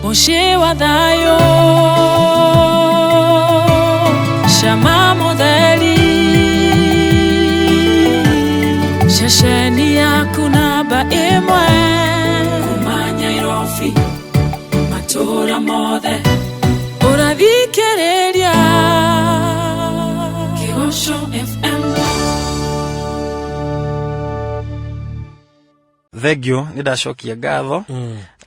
Mũciĩ wa thayũ cama mũtheri ceceni yaku namba ĩmwe kuma Nyairobi matũũra mothe ũrathikĩrĩria Kĩgoco FM. Thengiũ, nĩ ndacokia ngatho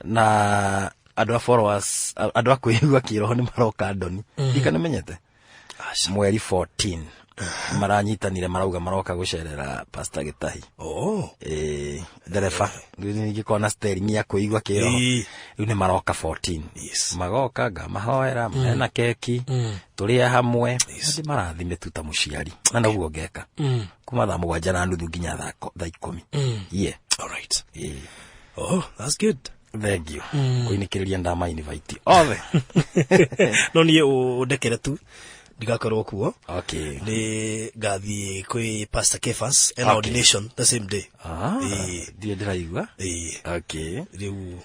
na andũ a followers, andũ a kwĩigua kĩroho nĩ maroka ndoni ndika nĩ menyete mweri 14 maranyitanire marauga maroka gũcerera Pastor Gĩtahi. Oh. Ĩĩ, ndereba ningĩkorwo na steering ya kwĩigua kĩroho. Rĩu nĩ maroka 14. Magoka ngamahoera mena keki tũrĩe hamwe ndĩ marathime tu ta mũciari na noguo ngeka kuma 7:30 nginya 10:00. Yeah. All right. Ĩĩ. Oh, that's good. Thank you. Kũinĩkĩrĩria ndama invite othe. No niĩ ũndekere tu ndigakorwo kuo. Nĩ ngathiĩ kwĩ Pastor Kefas and ordination the same day. Ah, Ĩĩ. ndirĩ ndĩraigua. Ĩĩ. Rĩu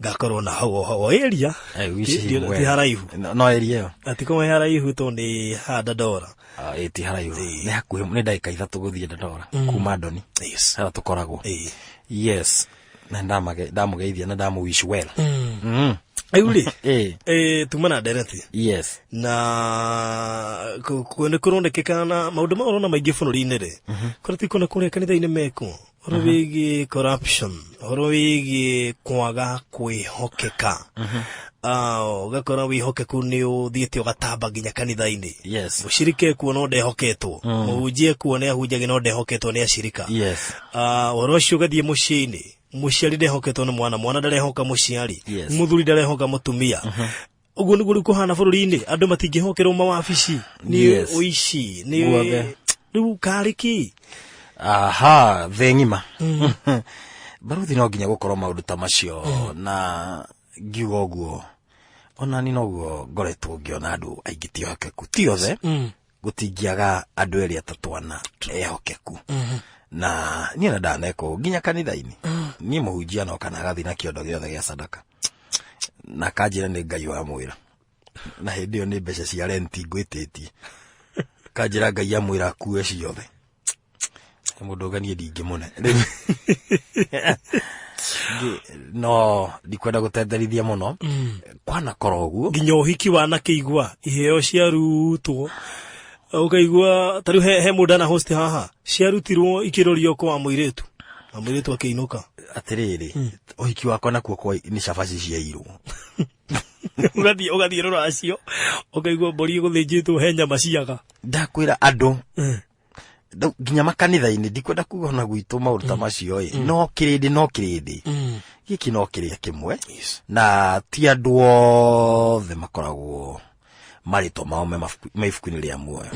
ngakorwo na hau o hau o area. Eh, wici Ti haraihu. No area ĩyo. Atikorwo he haraihu tondũ nĩ haha Dandora. Ah, ĩ ti haraihu. Nĩ hakuhĩ, nĩ ndagĩka 3 gũthiĩ Dandora kuma Ndoni. Harĩa tũkoragwo. Yes. Na ndamũgeithia na ndamũ wish well. Rĩu rĩ, Ĩ. tuma na ndereti. Na nĩ kũronekeka na maũndũ ma ũrona maingĩ bũrũri-inĩ rĩ, kũrĩa ti kuona kũrĩa kanitha-inĩ mekwo, ũhoro wĩgiĩ corruption, ũhoro wĩgiĩ kwaga kwĩhokeka. Ũgakora wĩhokeku nĩ ũthiĩte ũgatamba nginya kanitha-inĩ. Mũcirika ekuo no ndehoketwo, mũhunjia ekuo nĩ ahunjagia no ndehoketwo nĩ acirika. Ũhoro ũcio ũgathiĩ mũciĩ-inĩ, mũciari ndehoketwo nĩ mwana, mwana ndarehoka mũciari, mũthuri ndarehoka mũtumia. Ũguo nĩguo rĩu kũhana bũrũri-inĩ, andũ matingĩhokerwo mawabici nĩ ũici, nĩ Guothe. rĩu karĩ kĩ? Aha, thĩ ng'ima. Baruthi no nginya gũkorwo maũndũ ta macio na ngiuga ũguo ona ni noguo ngoretwo ngĩona andũ aingĩ ti ehokeku, ti othe. Gũtingĩaga andũ erĩ atatũ ana ehokeku. Na niĩ na ndaneka ũũ nginya kanitha-inĩ. Niĩ mũhunjia no kana agathiĩ na kĩondo gĩothe gĩa sadaka na akanjĩra nĩ Ngai wamwĩra, na hĩndĩ ĩyo nĩ mbeca cia renti ngwĩtĩtie, kanjĩra Ngai amwĩra akue ciothe. Mũndũ ũganie ndingĩmũne. Rĩu no ndikwenda gũtenderithia mũno kwanakorwo ũguo. Nginya ũhiki wanakĩigua iheo ciarutwo ũkaigua ta rĩu he mũndũ ana host haha ciarutirwo ikĩrorio kwa mũirĩtu na mũirĩtu akĩinũka. Atĩrĩrĩ, ũhiki wakwa nakuo kwa nĩ cabaci ciairwo. Ũgathiĩ rũracio ũkaigua mbũri ĩgũthĩnjĩtwo he nyama ciaga. Ndakwĩra andũ nginya makanitha-inĩ ndikwenda kuga ona gwitũ maũndũ ta macio ĩ, no kĩrĩndĩ no kĩrĩndĩ gĩkĩ no kĩrĩa kĩmwe na ti andũ othe makoragwo marĩtwa mao me ibuku-inĩ rĩa muoyo.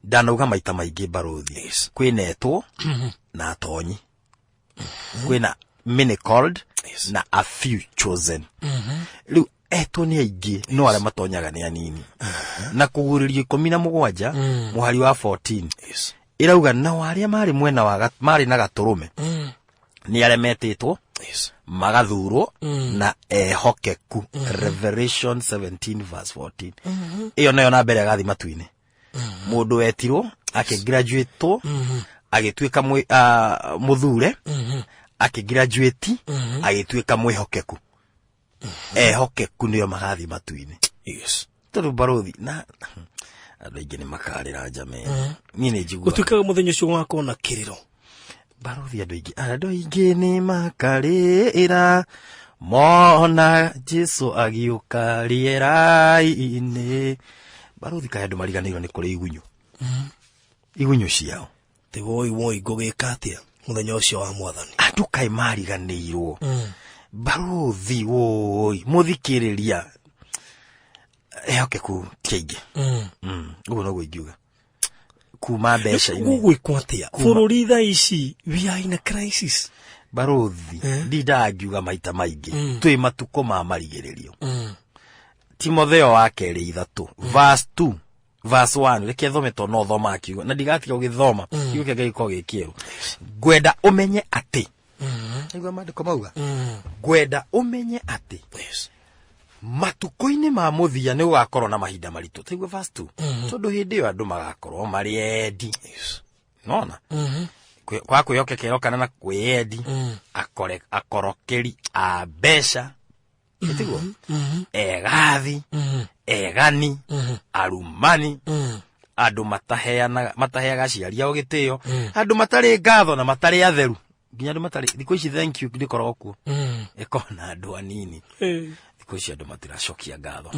Ndanauga maita maingĩ barũthi, kwĩna etwo na atonyi, kwĩna many called na a few chosen. Rĩu etwo nĩ aingĩ no arĩa matonyaga nĩ anini. Na kũgurĩrio 17 mũhari wa 14 ĩrauga nao arĩa marĩ mwena wa marĩ na gatũrũme nĩ arĩa metĩtwo magathurwo na ehokeku. Revelation 17 verse 14. Ĩyo nayo na mbere agathi matu-inĩ. Mũndũ wetirwo akĩgraduatwo agĩtuĩka mũthure akĩgraduate agĩtuĩka mwĩhokeku. Ehokeku nĩo magathi matu-inĩ. Tondũ barũthi na andũ aingĩ nĩ makarĩra njame. Niĩ nĩ njiguaga. Gũtuĩkaga mũthenya ũcio wakorwo na kĩrĩro. Barũthi andũ aingĩ, andũ aingĩ nĩ makarĩra mona Jesu agĩũka rĩera-inĩ. Barũthi kaĩ andũ mariganĩirwo nĩ kũrĩa igunyũ. Igunyũ ciao. Ti woi woi ngũgĩka atĩa mũthenya ũcio wa mwathani. Andũ kaĩ mariganĩirwo. Barũthi woi mũthikĩrĩria ehokeku ti aingĩ. Ũguo noguo ingiuga. Kuma mbeca-inĩ. Gũgwĩkwo atĩa? Bũrũri thaa ici we are in a crisis. Barũthi, ndindaga ngiuga maita maingĩ. Twĩ matukũ ma marigĩrĩrio. Timotheo wa kerĩ 3, verse 2, verse 1, reke thome tondũ no thomaga kiugo, na ndigatiga gũgĩthoma. Kiugo kĩa Ngai gĩkoragwo gĩ kĩerũ. Ngwenda ũmenye atĩ. Nĩguo maandĩko mauga. Ngwenda ũmenye atĩ. Matukũ-inĩ ma mũthia nĩ gũgakorwo na mahinda maritũ. Taigua verse 2. Tondũ hĩndĩ ĩyo andũ magakorwo marĩ endi. Nona? Kwa kwĩhokekera kana na kwĩyendi, akore akorokeri a mbeca. Ĩtiguo? Egathi, egani, arumani, andũ mataheanaga mataheaga aciari ao gĩtĩo, andũ matarĩ ngatho na matarĩ atheru. Nginya andũ matarĩ thikũ ici thank you ndĩkoragwo kuo. Ĩkoragwo na andũ anini. Thikũ ici andũ matiracokia ngatho.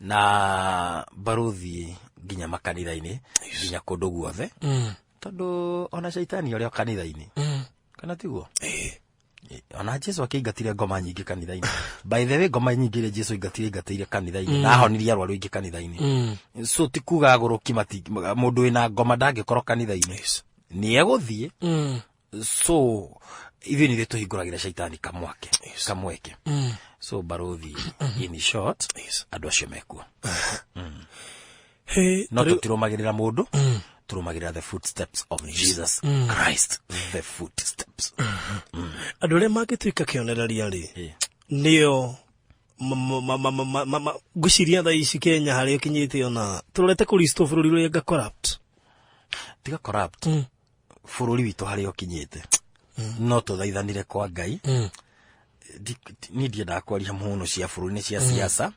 Na barũthi nginya makanitha-inĩ, nginya kũndũ guothe. Tondũ ona caitani ũrĩa kanitha-inĩ. Kana tiguo? Ona Jesu akĩingatire ngoma nyingĩ kanitha-inĩ. By the way, ngoma nyingĩ iria Jesu aingatire aingatĩire kanitha-inĩ. Na ahonirie arwaru aingĩ kanitha-inĩ. So ti kuga agũrũki mati mũndũ wĩna ngoma ndangĩkorwo kanitha-inĩ. Nĩ egũthiĩ. So ithuĩ nĩ ithuĩ tũhingũragĩra caitani kamwake kamweke. So barũthi, in short, andũ acio mekuo. Hey, No tũtirũmagĩrĩra mũndũ, tũrũmagĩrĩra the footsteps of Jesus Christ, the footsteps. Andũ arĩa mangĩtuĩka kĩonereria rĩ, nĩo ngwĩciria thaa ici Kenya harĩa ũkinyĩte, ona tũrorete kũristwo bũrũri ũrĩa nga corrupt. Tiga corrupt, bũrũri witũ harĩa ũkinyĩte, no tũthaithanire kwa Ngai. Niĩ ndiendaga kwaria mũno cia bũrũri nĩ cia siasa,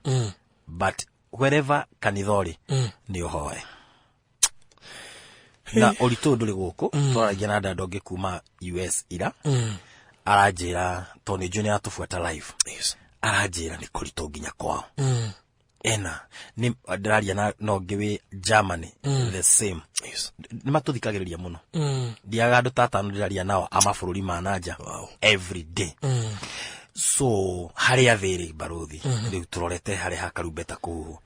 but wherever kanitha ũrĩ, nĩ ũhoe na ũritũ ndũrĩ gũkũ. Twaragia na dada ũngĩ kuma US ira, aranjĩra tondũ nĩ njũĩ nĩ aratũbuata live, aranjĩra nĩ kũritũ nginya kwao. Ena nĩ ndĩraria na ũngĩ wĩ Germany, the same. Nĩ matũthikagĩrĩria mũno. Ndiaga andũ ta atano ndĩraria nao a mabũrũri ma nanja every day. So harĩa thĩ rĩ, barũthi, rĩu tũrorete harĩa ha karumbeta kũhuhwo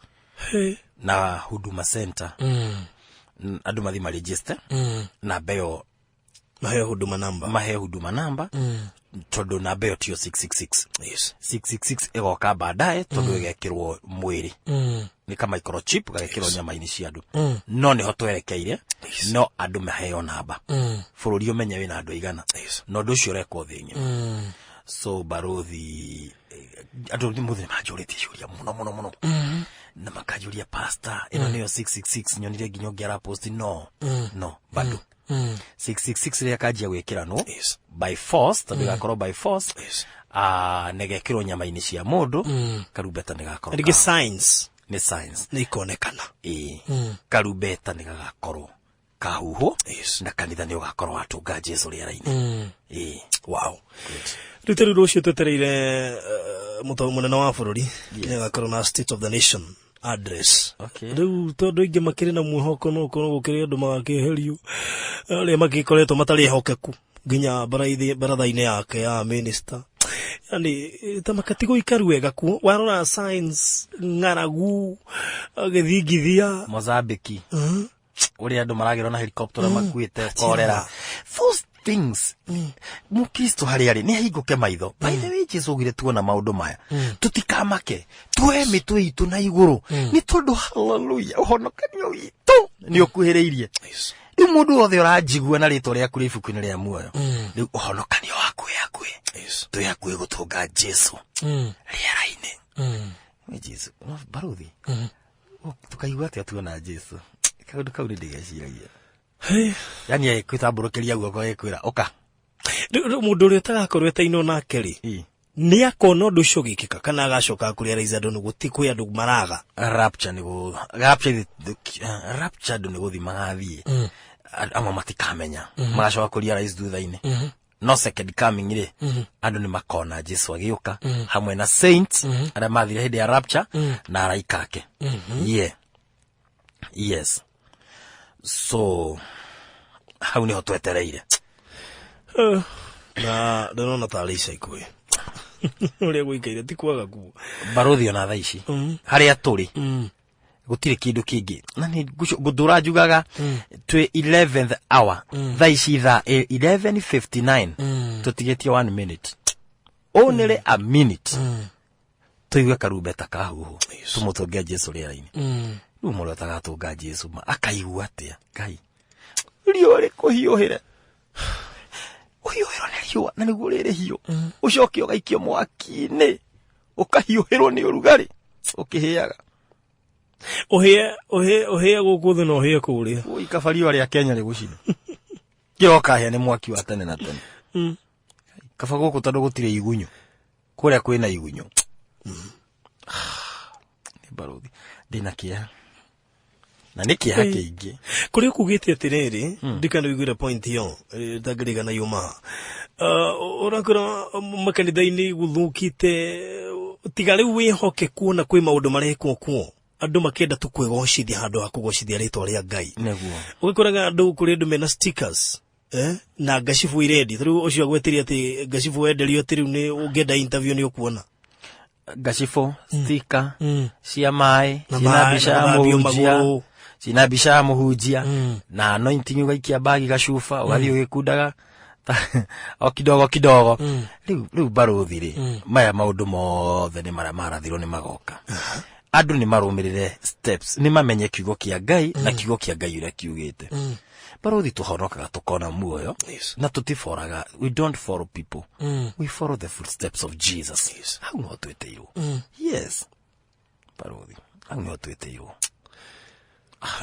na Huduma Center, andũ mathi maregister namba ĩyo. Maheo huduma number. Mahe huduma namba, tondũ namba ĩyo tiyo 666. 666 ĩgoka baadaye, tondũ ĩgekĩrwo mwĩrĩ nĩ ka microchip gagekĩrwo nyama-inĩ cia andũ. No nĩho twerekeire, no andũ maheo namba, bũrũri ũmenye wĩna andũ aigana, na ũndũ ũcio ũrekwo thĩ ng'ima. So barũthi, andũ nĩ mũthĩ manjũrĩtie ciũria mũno mũno mũno, na makanjũria, "Pastor, ĩno nĩyo 666 nyonire nginya ũngĩ arapost?" No, no, bado 666 rĩrĩa kanjia gwĩkĩranwo by force, tondũ ĩgakorwo by force, nĩgekĩrwo nyama-inĩ cia mũndũ, karumbeta nĩ gakorwo Rĩngĩ science nĩ science nĩ ikonekana. Ĩĩ, karumbeta nĩ gagakorwo kahuhwo na kanitha nĩ ũgakorwo watũnga Jesu rĩera-inĩ. Ĩĩ. Wow. Rĩu ta rĩu rũciũ twetereire mũtau mũnene wa bũrũri nĩ agakorwo na State of the Nation Address. Rĩu tondũ aingĩ makĩrĩ na mwĩhoko no ũkorwo gũkĩrĩ andũ magakĩeherio arĩa magĩkoretwo matarĩ ehokeku nginya baratha-inĩ yake ya minister, yani ta makati gũikaru wega kuo, warora science, ng'aragu, gĩthingithia. Mozambique, ũrĩa andũ maragĩrwo na helicopter, ũrĩa makuĩte korera, those things, mũkristo harĩa arĩ nĩ ahingũke maitho. By the way, Jesu augire tuona maũndũ maya tũtikamake, tuoe mĩtwe itũ na igũrũ, nĩ tondũ haleluya, ũhonokanio witũ nĩ ũkuhĩrĩirie. Rĩu mũndũ wothe ũranjigua na rĩtwa rĩaku rĩ ibuku-inĩ rĩa muoyo, rĩu ũhonokanio waku wĩ hakuhĩ. Twĩ hakuhĩ gũtũnga Jesu rĩera-inĩ. We Jesu no, barũthi, tukaigua atĩa tuona Jesu? Kaũndũ kau nĩ ndĩgeciragia. Hey. Yani agĩkwĩtambũrũkĩria guoko agĩkwĩra ũka. Rĩu mũndũ ũrĩa ũtagakorwo etainwo nake rĩ, nĩ akona ũndũ ũcio ũgĩkĩka kana agacoka kũrĩa andũ nĩ gũti kwĩ andũ maraga? Rapture nĩ gũ rapture, rapture andũ nĩ gũthiĩ magathiĩ. Amwe matikamenya, magacoka kũria rais thutha-inĩ. No second coming rĩ, andũ nĩ makona Jesu agĩũka hamwe na saints arĩa mathire hĩndĩ ya rapture na araika ake. Yeah, yes, so hau nĩho twetereire. Na ndĩrona tarĩ ica ikuhĩ ũrĩa gũikaire ti kwaga kuo. Barũthi, ona thaa ici harĩa tũrĩ gũtirĩ kĩndũ kĩngĩ, na nĩ ngũtũra njugaga twĩ 11th hour. Thaa ici thaa 11:59, tũtigĩtie one minute, only a minute, tũigue karumbeta kahuhwo tũmũtũnge Jesu rĩera-inĩ. Rĩu mũndũ atagatũnga Jesu ma akaigua atĩa? Ngai, riũa rĩkũhiũhĩre, ũhiũhĩrwo nĩ riũa na nĩguo rĩrĩ hiũ, ũcoke ũgaikio mwaki-inĩ ũkahiũhĩrwo nĩ ũrugarĩ. Ũkĩhĩaga. Ũhĩe ũhĩe ũhĩe gũkũ thĩ na ũhĩe kũrĩa. Ui kaba riũa rĩa Kenya rĩgũcine. Kĩroka hĩa nĩ mwaki wa tene na tene. Kaba gũkũ tondũ gũtirĩ igunyũ. Kũrĩa kwĩna igunyũ. Nĩ barũthi. Ndĩna kĩeha. Na nĩ kĩeha kĩingĩ. Kũrĩa kugĩte atĩrĩrĩ, ndikana wĩiguire point ĩyo ĩtangĩrigana yuma. Ũrakora makanitha-inĩ gũthũkĩte, tiga rĩu wĩhoke kuona kwĩ maũndũ marekwo kuo, andũ makĩenda tu kwĩgocithia handũ ha kũgocithia rĩtwa rĩa Ngai. Nĩguo. Ũgĩkoraga andũ, kũrĩ andũ mena stickers na ngacibũ irendio. Rĩu ũcio agwetirie atĩ ngacibũ wenderio atĩ rĩu nĩ ũngĩenda interview nĩ ũkuona. Ngacibũ, sticker, cia maĩ, Na ciĩna maĩ, mbica na ya gũthambio mũhunjia, magũrũ. Ciĩna mbica ya mũhunjia, na anointing ũgaikia bagi gacuba, ũgathiĩ ũgĩkundaga o kidogo kidogo. Rĩu barũthi rĩ, maya maũndũ mothe nĩ marĩa marathirwo nĩ magoka. Andũ nĩ marũmĩrĩre steps, nĩ mamenye kiugo kĩa Ngai na kiugo kĩa Ngai ũrĩa kiugĩte. Barũthi, tũhonokaga tũkona muoyo na tũtiboraga. We don't follow people, we follow the footsteps of Jesus. Hau no twĩtĩirwo. Yes, barũthi, hau no twĩtĩirwo.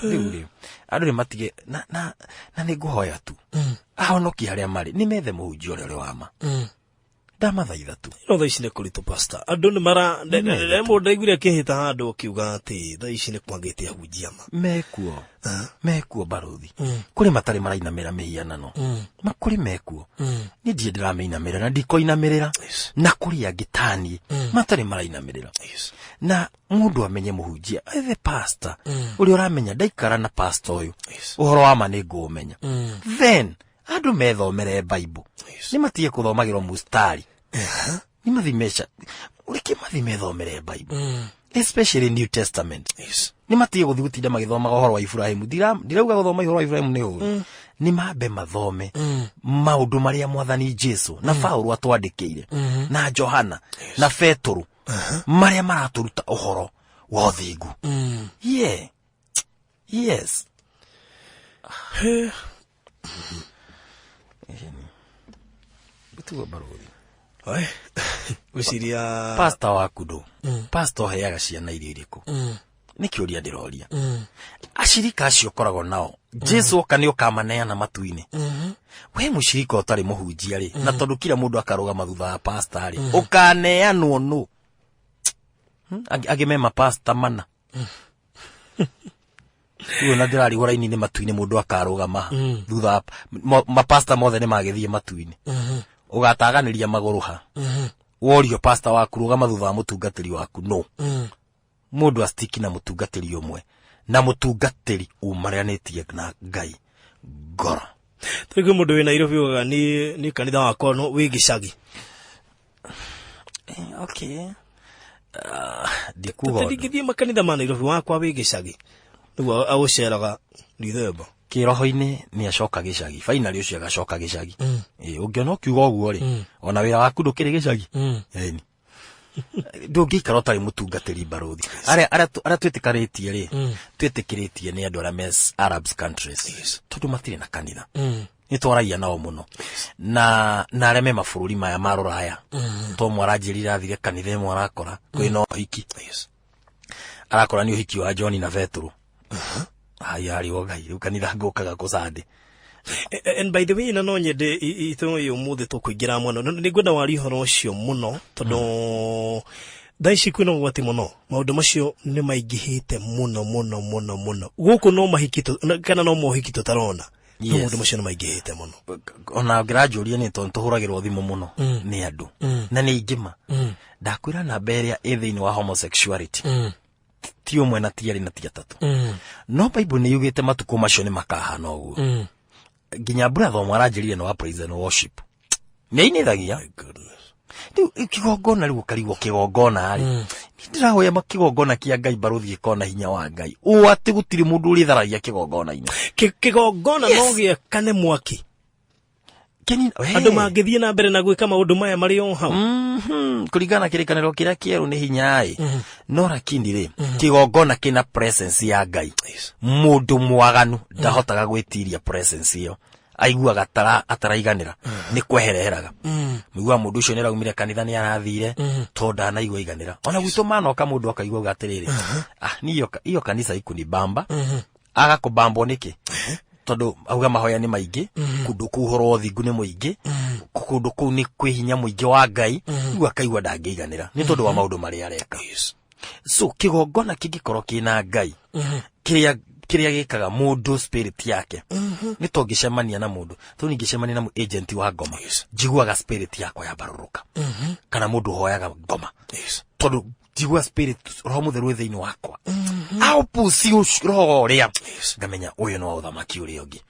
Rĩu rĩ, andũ nĩ matige na nĩ ngũhoya tu ahonoki harĩa marĩ nĩ methe mũhunjia ũrĩa ũrĩ wa ma. Ndamathaitha tu. No thaa ici nĩ kũritũ, pastor, andũ nĩ mara mũndũ ndaiguire akĩhĩta handũ akiuga atĩ thaa ici nĩ kwagĩte ahunjia ma. Mekuo, mekuo barũthi. Kũrĩ matarĩ marainamĩra mĩhianano ma, kũrĩ mekuo. Niĩ ndirĩ ndĩramĩinamĩrĩra na ndikoinamĩrĩra. Na kũrĩ angĩ taniĩ matarĩ marainamĩrĩra. Na mũndũ amenye mũhunjia, ethe pastor ũrĩa ũramenya, ndaikara na pastor ũyũ, ũhoro wa ma nĩ ngũũmenya. Then andũ methomere Bible. Nĩ matige kũthomagĩrwo mustari, nĩ mathimeca reke mathi methomere Bible, especially New Testament. Nĩ matige gũthiĩ gũtinda magĩthomaga ũhoro wa Iburahĩmu. Ndirauga gũthoma ũhoro wa Iburahĩmu nĩ ũũru. Nĩ mambe mathome maũndũ marĩa Mwathani Jesu na Paulo atwandĩkĩire na Johana na Petũrũ, marĩa maratũruta ũhoro wa ũthingu. Yeah, yes. Gũtigwo barũthi. Oi, gwĩciria Pastor waku ndũ pastor ũheaga ciana irio irĩkũ? Nĩ kĩũria ndĩroria. Acirika acio ũkoragwo nao, Jesu oka nĩ ũkamaneana matu-inĩ. We mũcirika ũtarĩ mũhunjia rĩ, na tondũ kila mũndũ akarũgama thutha wa pastor rĩ, ũkaneanwo nũ? Angĩ me mapasta mana. Rĩu ona ndĩrarigwo raini-inĩ matu-inĩ, mũndũ akarũgama thutha wa mapasta mothe nĩ magĩthiĩ matu-inĩ, ũgataganĩria magũrũ ha worio pasta waku rũgama thutha wa mũtungatĩri waku no mũndũ astiki na mũtungatĩri ũmwe na mũtungatĩri umaranĩtie na Ngai ngoro. Tarĩ kwĩ mũndũ wĩ Nairobi ugaga nĩ kanitha wakwa no wĩ gĩcagi. Okay, ndikuga ũndũ. Ndingĩthiĩ makanitha ma Nairobi, wakwa wĩ gĩcagi, nĩguo aũceraga Dithemba. Kĩroho-inĩ nĩ acoka gĩcagi, finally ũcio agacoka gĩcagi. Ũngĩona ũkiuga ũguo rĩ, ona wĩra waku ndũkĩrĩ gĩcagi. Ĩni ndũngĩikara ũtarĩ mũtungatĩri barũthi. Arĩa twĩtĩkanĩtie rĩ, twĩtĩkĩrĩtie nĩ andũ arĩa me Arabs countries, tondũ matirĩ na kanitha, nĩ twaragia nao mũno, na arĩa me mabũrũri maya ma rũraya. To mwaranjĩrire athire kanitha ĩmwe, arakora kwĩna ũhiki, arakora nĩ ũhiki wa John na Petro. Haya, arĩ o Ngai, rĩu kanitha ngũkaga kũ Sunday? And by the way, na no nyende itũ ũyũ ũmũthĩ tũkũingĩra mũno, nĩ ngwenda warie ũhoro ũcio mũno, tondũ thaa ici kwĩna ũgwati mũno, maũndũ macio nĩ maingĩhĩte mũno mũno mũno mũno gũkũ, no mahiki kana no mohiki tũtarona, no maũndũ macio nĩ maingĩhĩte mũno. Ona ngĩranjũria nĩ tondũ tũhũragĩrwo thimũ mũno nĩ andũ na nĩ ingĩma. Ndakwĩra namba ĩrĩa ĩ thĩinĩ wa homosexuality ti ũmwe na ti erĩ na ti atatũ, no Bible nĩ yugĩte matukũ macio nĩ makahana ũguo. Nginya brother ũmwe aranjĩrire nĩ wa praise and worship, nĩ ainithagia. Goodness. Rĩu kĩgongona, rĩu ũkarigwo kĩgongona rĩ, nĩ ndĩrahoya kĩgongona kĩa Ngai barũthi gĩkorwo na hinya wa Ngai ũũ atĩ gũtirĩ mũndũ ũrĩtharagia kĩgongona-inĩ. Kĩgongona no gĩakane mwaki. Andũ mangĩthiĩ na mbere na gwĩka maũndũ maya marĩ o hau. Kũringana na kĩrĩkanĩro kĩrĩa kĩerũ nĩ hinya-ĩ, no lakini rĩ, kĩgongona kĩna presence ya Ngai, mũndũ mwaganu ndahotaga gwĩtiria presence ĩyo, aiguaga ataraiganĩra, nĩ kwehereheraga. Mũiguaga mũndũ ũcio nĩ araumire kanitha, nĩ arathire tondũ ndanaigua iganĩra. Ona gwitũ manoka mũndũ akaigua uga atĩrĩrĩ, ah, ni hiyo kanitha ikunibamba. Agakũbambwo nĩkĩ? Tondũ auga mahoya nĩ maingĩ kũndũ kũu, ũhoro wa ũthingu nĩ mũingĩ kũndũ kũu, nĩ kwĩ hinya mũingĩ wa Ngai. Rĩu akaigua ndangĩiganĩra nĩ tondũ wa maũndũ marĩa areka. So kĩgongona kĩngĩkorwo kĩna Ngai, kĩrĩa kĩrĩa gĩkaga mũndũ spirit yake, nĩ to ngĩcemania na mũndũ tondũ ningĩcemania na agent wa ngoma, njiguaga spirit yakwa yambarũrũka, kana mũndũ ũhoyaga ngoma, tondũ njigua spirit, Roho Mũtheru wĩ thĩinĩ wakwa, aũpuci roho ũrĩa ngamenya ũyũ nĩ wa ũthamaki ũrĩa ũngĩ.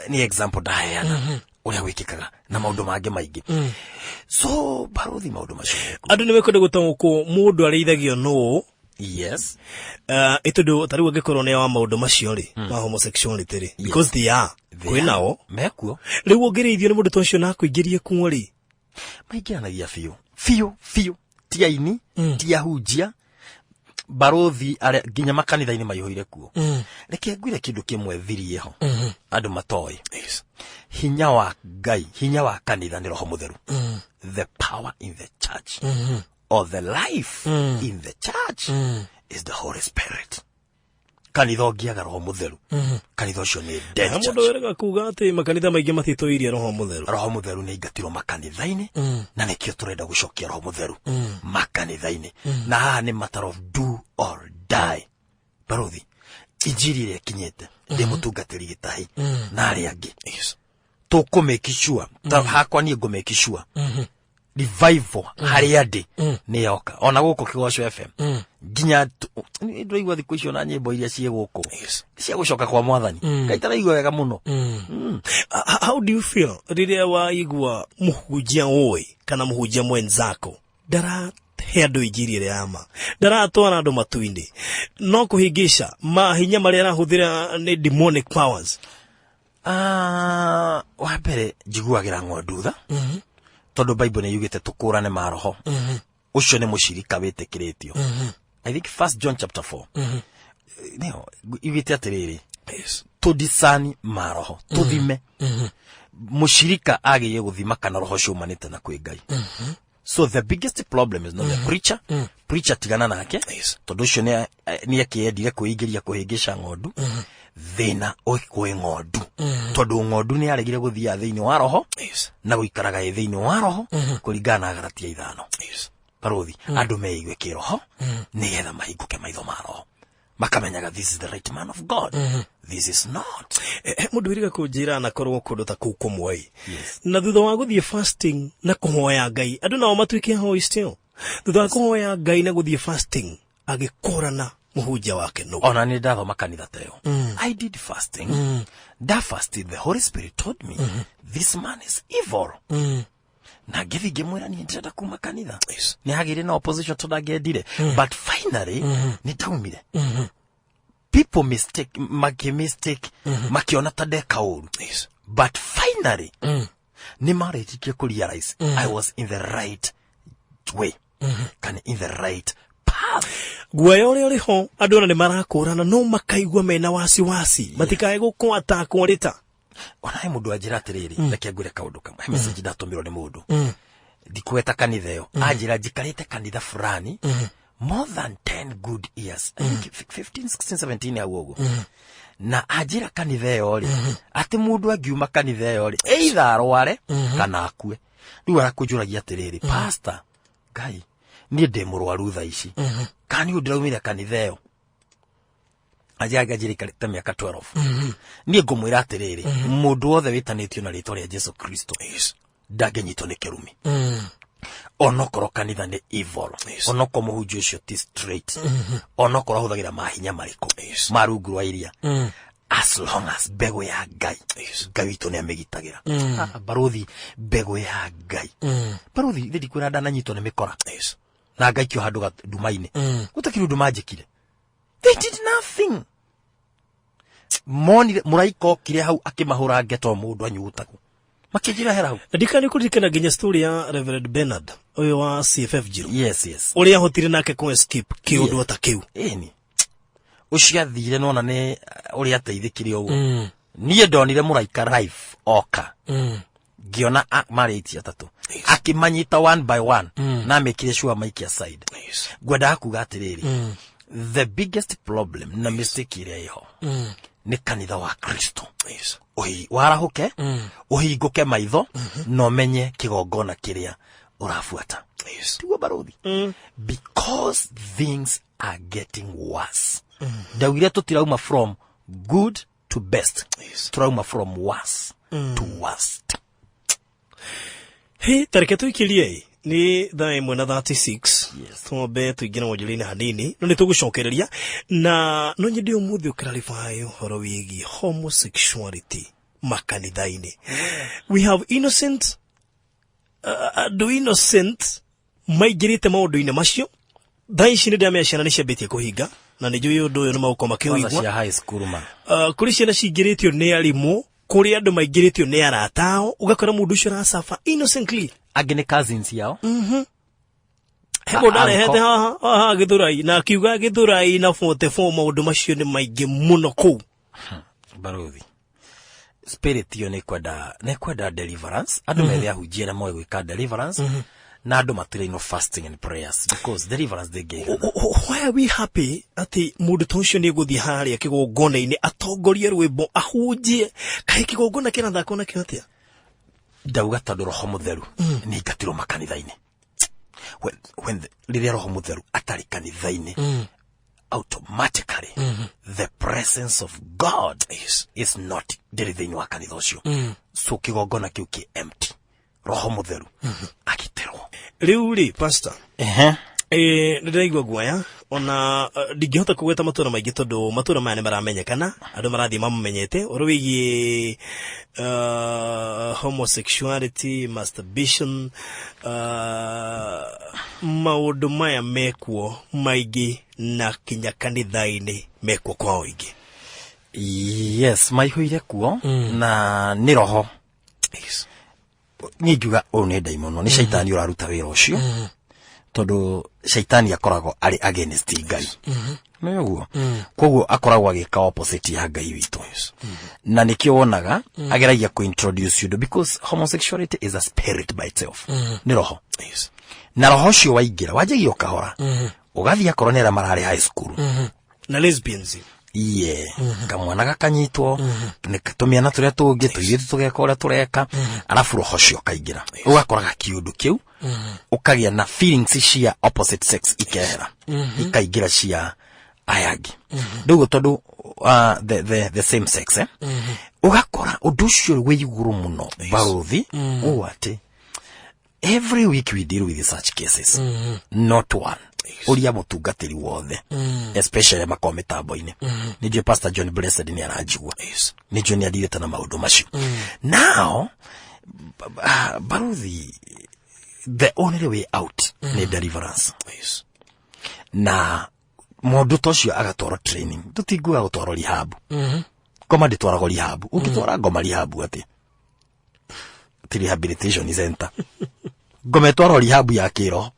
Nĩ example ndaheana ũrĩa wĩkĩkaga na maũndũ mangĩ maingĩ. So barothi, maũndũ macio mekuo. Andũ nĩ mekwenda gũtaũkwo mũndũ arĩithagio nũũ. Ĩ tondũ ta rĩu angĩkorwo nĩ wa maũndũ macio rĩ, ma homosexuality rĩ, because they are They kwĩ are. nao. Mekuo. Rĩu ũngĩrĩithio nĩ mũndũ ta ũcio na akũingĩrie kuo rĩ? Maingĩranagia biũ biũ biũ, ti aini, ti ahunjia, barothi, arĩa nginya makanitha-inĩ maihũire kuo. Reke ngwĩre kĩndũ kĩmwe thirie ho andũ matoĩ. Hinya wa Ngai, hinya wa kanitha nĩ Roho Mũtheru. The power in the church or the life in the church is the Holy Spirit. Kanitha ũngĩaga Roho Mũtheru, kanitha ũcio nĩ dead Na mũndũ church. werega kuga atĩ makanitha maingĩ matitũirie Roho Mũtheru. Roho Mũtheru nĩ aingatirwo makanitha-inĩ, na nĩkĩo tũrenda gũcokia Roho Mũtheru makanitha-inĩ. Na haha nĩ matter of do or die, barothi. Injiri ĩrĩa ĩkinyĩte ndĩ mũtungatĩri gĩtahi na arĩa angĩ, tũkũ sure ta hakwa, niĩ ngũ sure revival harĩa ndĩ nĩ yoka, ona gũkũ Kĩgoco FM. Nginya nĩ ndĩraigua thikũ icio na nyĩmbo iria ciĩ gũkũ cia gũcoka kwa Mwathani, Ngai taraigua wega mũno. How do you feel rĩrĩa waigua mũhunjia ũĩ kana mũhunjia mwenzako ndarahe andũ injiri ĩrĩa ya ma, ndaratwara andũ matu-inĩ, no kũhĩngĩca mahinya marĩa arahũthĩra nĩ demonic powers? Ah, wa mbere njiguagĩra ng'ondu tha, tondũ Bible nĩ yugĩte tũkũrane maroho. Ũcio nĩ mũcirika wĩtĩkĩrĩtio. I think First John chapter 4 nĩyo yugĩte atĩrĩrĩ, tũdisani maroho, tũthime. Mũcirika agĩrĩire gũthima kana roho ũcio umanĩte na kwĩ Ngai. So the biggest problem is not the preacher. Preacher tigana nake, tondũ ũcio nĩ akĩendire kwĩingĩria kũhĩngĩca ng'ondu. Thĩna kwĩ ng'ondu, tondũ ng'ondu nĩ yaregire gũthiaga thĩinĩ wa roho na gũikaraga ĩ thĩinĩ wa roho kũringana na Galatia 5. Barothi, andũ meigue kĩroho nĩgetha mahingũke maitho ma roho, makamenyaga this is the right man of God, this is not. Mũndũ wĩrĩga kũnjĩra anakorwo kũndũ ta kũu kũmwe na thutha wa gũthiĩ fasting na kũhoya Ngai, andũ nao matuĩke ahoi still, thutha wa kũhoya Ngai na gũthiĩ fasting, agĩkũrana mũhunjia wake nũ. Ona nĩ ndathoma kanitha ta ĩyo. I did fasting, nda fasted, the Holy Spirit told me this man is evil, na ngĩthiĩ ngĩmwĩra niĩ ndĩrenda kuma kanitha. Nĩ hagĩire na opposition tondũ angĩendire, but finally nĩ ndaumire. People mistake, makĩ mistake, makĩona ta ndeka ũru, but finally nĩ marĩkirie kũ realize I was in the right way kana in the right path. Guoya ũrĩa ũrĩ ho, andũ ona nĩ marakũrana no makaigua mena wasiwasi matikae gũkũ atakwo rĩta. Ona he mũndũ anjĩra atĩrĩrĩ, reke ngwĩre kaũndũ kamwe. He message ndatũmĩrwo nĩ mũndũ, ndikweta kanitha ĩyo, anjĩra njikarĩte kanitha fulani more than 10 good years, I think 15, 16, 17 hau ũguo, na anjĩra kanitha ĩyo rĩ, atĩ mũndũ angiuma kanitha ĩyo rĩ, either arware kana akue. Rĩu arakũnjũragia atĩrĩrĩ, pastor, Ngai, niĩ ndĩ mũrwaru thaa ici, kana nĩ ũndĩraumire kanitha ĩyo? Anjĩra njikarĩte mĩaka 12. Niĩ ngũmwĩra atĩrĩrĩ, mũndũ wothe wĩtanĩtio na rĩtwa rĩa Jesu Kristo ndangĩnyitwo nĩ kĩrumi, onokorwo kanitha nĩ evil, onokorwo mũhunjia ũcio ti straight, onokorwo ahũthagĩra mahinya marĩkũ ma rungu rwa iria, as long as mbegũ ya Ngai, Ngai witũ nĩ amĩgitagĩra. Ah, barothi, mbegũ ya Ngai, barothi, thĩ ndikwĩra ndananyitwo nĩ mĩkora na ngaikio handũ nduma-inĩ, gũtakĩrĩ ũndũ manjĩkire. They did nothing. Monire mũraika okire hau akĩmahũra ngeto, mũndũ anyugutagwo, makĩnjĩra hera hau. Na ndikani kũririkana nginya story ya Reverend Bernard ũyũ wa CFF Njirũ, Yes. Ũrĩa ahotire nake kũ escape kĩũndũ ota kĩu. Ĩni ũcio athire nona nĩ ũrĩa ateithĩkire ũguo. Niĩ ndonire mũraika life oka. Ngĩona marĩ aici atatũ, akĩmanyita one by one na amĩkire sure maikia side. Ngwendaga kuga atĩrĩrĩ, the biggest problem na mistake ĩrĩa ĩho nĩ kanitha wa Kristo. Warahũke, ũhingũke maitho na ũmenye kĩgongona kĩrĩa ũrabuata. Tiguo, barothi? Because things are getting worse. Ndaugire tũtirauma from good to best, tũrauma from worse to worst. Hĩ, tareke tũikĩrie nĩ 1:36. Twambe tũingĩre wonjoria-inĩ hanini, no nĩ tũgũcokereria na no nyende ũmũthĩ ũclarify ũhoro wĩgiĩ homosexuality makanitha-inĩ. We have innocent andũ innocent maingĩrĩte maũndũ-inĩ macio. Thaa ici nĩ ndĩramenya ciana nĩ ciambĩtie kũhinga, na nĩ njũĩ ũndũ ũyũ nĩ magũkorwo kwanza makĩũigua. Cia high school ma. Kũrĩ ciana cingĩrĩtio nĩ arimũ, kũrĩ andũ maingĩrĩtio nĩ arata ao, ũgakora mũndũ ũcio arasuffer innocently. Angĩ nĩ cousins yao. He mũndũ arehete uncle. Haha haha Gĩthũrai, na akiuga Gĩthũrai na 44 maũndũ macio nĩ maingĩ mũno kũu. Barothi, spirit iyo nĩ kwenda deliverance. Andũ methe ahunjia na moe gwĩka deliverance, na andũ matirainwo fasting and prayers, because deliverance ndĩngĩigana. Why are we happy atĩ mũndũ ta ũcio nĩ egũthiĩ harĩa kĩgongona-inĩ, atongorie rwĩmbo, ahunjie? Kaĩ kĩgongona kĩrathakwo nakĩo atĩa? Ndauga tondũ Roho Mũtheru nĩ ingatirwo makanitha-inĩ. Rĩrĩa Roho Mũtheru atarĩ kanitha-inĩ, automatically the presence of God is not, ndĩrĩ thĩinĩ wa kanitha ũcio. So kĩgongona kĩu kĩ empty, Roho Mũtheru agitĩrwo. Rĩu rĩ, pastor, Ehe. Nĩ ndĩraigua guoya ona ndingĩhota kũgweta matũra maingĩ tondũ matũra maya nĩ maramenyekana, andũ marathiĩ mamamenyete ũhoro wĩgiĩ homosexuality, masturbation, maũndũ maya mekuo maingĩ na kinya kanitha-inĩ mekuo kwa ũingĩ. Yes, maihũire kuo na nĩ roho. Niĩ ngiuga ũyũ nĩ ndaimono, nĩ caitani ũraruta wĩra ũcio, tondũ caitani akoragwo arĩ against Ngai, nĩ ũguo? Koguo akoragwo agĩka opposite ya Ngai witũ, na nĩkĩo wonaga ageragia kũ-introduce ũndũ, because homosexuality is a spirit by itself, nĩ roho. Na roho ũcio waingĩra, wanjagia o kahora, ũgathiĩ akorwo nĩ arĩa mararĩ high school. Na lesbians. Iye, kamwana gakanyitwo nĩ tũmĩana tũrĩa tũngĩ tũirĩtu, tũgeka ũrĩa tũreka, arabu roho ũcio ũkaingĩra, ũgakora gakiũndũ kĩu, ũkagĩa na feelings cia opposite sex, ikehera, ikaingĩra cia aya angĩ rĩu, tondũ the same sex, eh? Ũgakora ũndũ ũcio wĩ igũrũ mũno, barothi, ũũ atĩ every week we deal with such cases, not one. Ũria mũtungatĩri wothe, especially makorwo mĩtambo-inĩ. Nĩ njũĩ Pastor John Blessed nĩ aranjigua, nĩ njũĩ nĩ adirĩte na maũndũ macio. Now baruthi, the only way out nĩ deliverance, na mũndũ ta ũcio agatwarwo training. Tũtinguga gũtwarwo rehab. Ngoma ndĩtwaragwo rehab. Ũngĩtwara ngoma rehab atĩ ti rehabilitation center. Ngoma ĩtwarwo rehab ya kĩroho.